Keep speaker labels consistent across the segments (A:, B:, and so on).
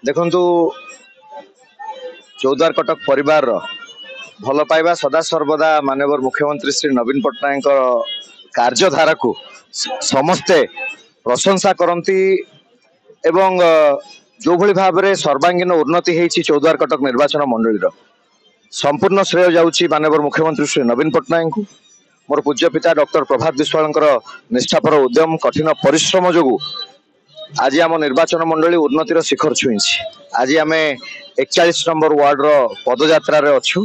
A: ଦେଖନ୍ତୁ, ଚୌଦ୍ୱାର କଟକ ପରିବାରର ଭଲ ପାଇବା ସଦାସର୍ବଦା ମାନ୍ୟବର ମୁଖ୍ୟମନ୍ତ୍ରୀ ଶ୍ରୀ ନବୀନ ପଟ୍ଟନାୟକଙ୍କ କାର୍ଯ୍ୟଧାରାକୁ ସମସ୍ତେ ପ୍ରଶଂସା କରନ୍ତି ଏବଂ ଯେଉଁଭଳି ଭାବରେ ସର୍ବାଙ୍ଗୀନ ଉନ୍ନତି ହେଇଛି ଚୌଦ୍ୱାର କଟକ ନିର୍ବାଚନ ମଣ୍ଡଳୀର, ସମ୍ପୂର୍ଣ୍ଣ ଶ୍ରେୟ ଯାଉଛି ମାନ୍ୟବର ମୁଖ୍ୟମନ୍ତ୍ରୀ ଶ୍ରୀ ନବୀନ ପଟ୍ଟନାୟକଙ୍କୁ। ମୋର ପୂଜ୍ୟ ପିତା ଡକ୍ଟର ପ୍ରଭାତ ବିଶ୍ୱାଳଙ୍କର ନିଷ୍ଠାପର ଉଦ୍ୟମ, କଠିନ ପରିଶ୍ରମ ଯୋଗୁଁ ଆଜି ଆମ ନିର୍ବାଚନ ମଣ୍ଡଳୀ ଉନ୍ନତିର ଶିଖର ଛୁଇଁଛି। ଆଜି ଆମେ 41 ନମ୍ବର ୱାର୍ଡର ପଦଯାତ୍ରାରେ ଅଛୁ।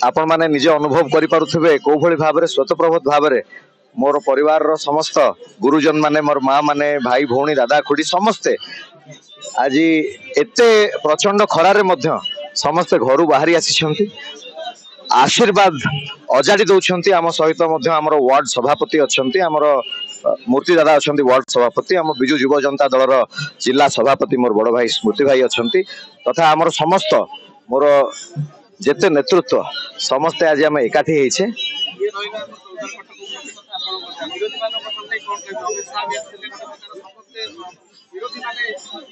A: ଆପଣମାନେ ନିଜେ ଅନୁଭବ କରିପାରୁଥିବେ କୋଉଭଳି ଭାବରେ ସ୍ୱତଃପ୍ରବୃତ୍ତ ଭାବରେ ମୋର ପରିବାରର ସମସ୍ତ ଗୁରୁଜନ ମାନେ, ମୋର ମା ମାନେ, ଭାଇ ଭଉଣୀ, ଦାଦା ଖୁଡ଼ି ସମସ୍ତେ ଆଜି ଏତେ ପ୍ରଚଣ୍ଡ ଖରାରେ ମଧ୍ୟ ସମସ୍ତେ ଘରୁ ବାହାରି ଆସିଛନ୍ତି, ଆଶୀର୍ବାଦ ଅଜାଡ଼ି ଦଉଛନ୍ତି। ଆମ ସହିତ ମଧ୍ୟ ଆମର ୱାର୍ଡ ସଭାପତି ଅଛନ୍ତି, ଆମର ମୂର୍ତ୍ତି ଦାଦା ଅଛନ୍ତି ୱାର୍ଡ ସଭାପତି, ଆମ ବିଜୁ ଯୁବ ଜନତା ଦଳର ଜିଲ୍ଲା ସଭାପତି ମୋର ବଡ଼ ଭାଇ ସ୍ମୃତି ଭାଇ ଅଛନ୍ତି, ତଥା ଆମର ସମସ୍ତ ମୋର ଯେତେ ନେତୃତ୍ୱ ସମସ୍ତେ ଆଜି ଆମେ ଏକାଠି ହେଇଛେ।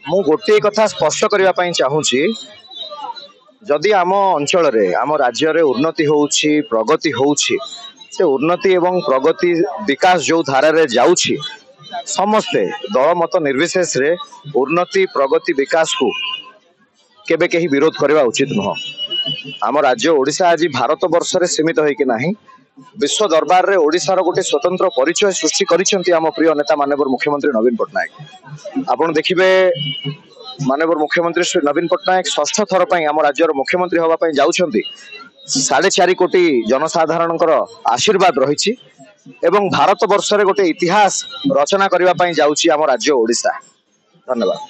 A: ମୁଁ ଗୋଟିଏ କଥା ସ୍ପଷ୍ଟ କରିବା ପାଇଁ ଚାହୁଁଛି, ଯଦି ଆମ ଅଞ୍ଚଳରେ ଆମ ରାଜ୍ୟରେ ଉନ୍ନତି ହଉଛି, ପ୍ରଗତି ହଉଛି, ସେ ଉନ୍ନତି ଏବଂ ପ୍ରଗତି ବିକାଶ ଯୋଉ ଧାରାରେ ଯାଉଛି, ସମସ୍ତେ ଦଳ ମତ ନିର୍ବିଶେଷରେ ଉନ୍ନତି ପ୍ରଗତି ବିକାଶକୁ କେବେ କେହି ବିରୋଧ କରିବା ଉଚିତ ନୁହଁ। ଆମ ରାଜ୍ୟ ଓଡ଼ିଶା ଆଜି ଭାରତ ବର୍ଷରେ ସୀମିତ ହେଇକି ନାହିଁ, ବିଶ୍ୱ ଦରବାରରେ ଓଡ଼ିଶାର ଗୋଟେ ସ୍ୱତନ୍ତ୍ର ପରିଚୟ ସୃଷ୍ଟି କରିଛନ୍ତି ଆମ ପ୍ରିୟ ନେତା ମାନ୍ୟବର ମୁଖ୍ୟମନ୍ତ୍ରୀ ନବୀନ ପଟ୍ଟନାୟକ। ଆପଣ ଦେଖିବେ ମାନ୍ୟବର ମୁଖ୍ୟମନ୍ତ୍ରୀ ଶ୍ରୀ ନବୀନ ପଟ୍ଟନାୟକ ଷଷ୍ଠ ଥର ପାଇଁ ଆମ ରାଜ୍ୟର ମୁଖ୍ୟମନ୍ତ୍ରୀ ହେବା ପାଇଁ ଯାଉଛନ୍ତି। 4.5 କୋଟି ଜନସାଧାରଣଙ୍କର ଆଶୀର୍ବାଦ ରହିଛି ଏବଂ ଭାରତ ବର୍ଷରେ ଗୋଟେ ଇତିହାସ ରଚନା କରିବା ପାଇଁ ଯାଉଛି ଆମ ରାଜ୍ୟ ଓଡ଼ିଶା। ଧନ୍ୟବାଦ।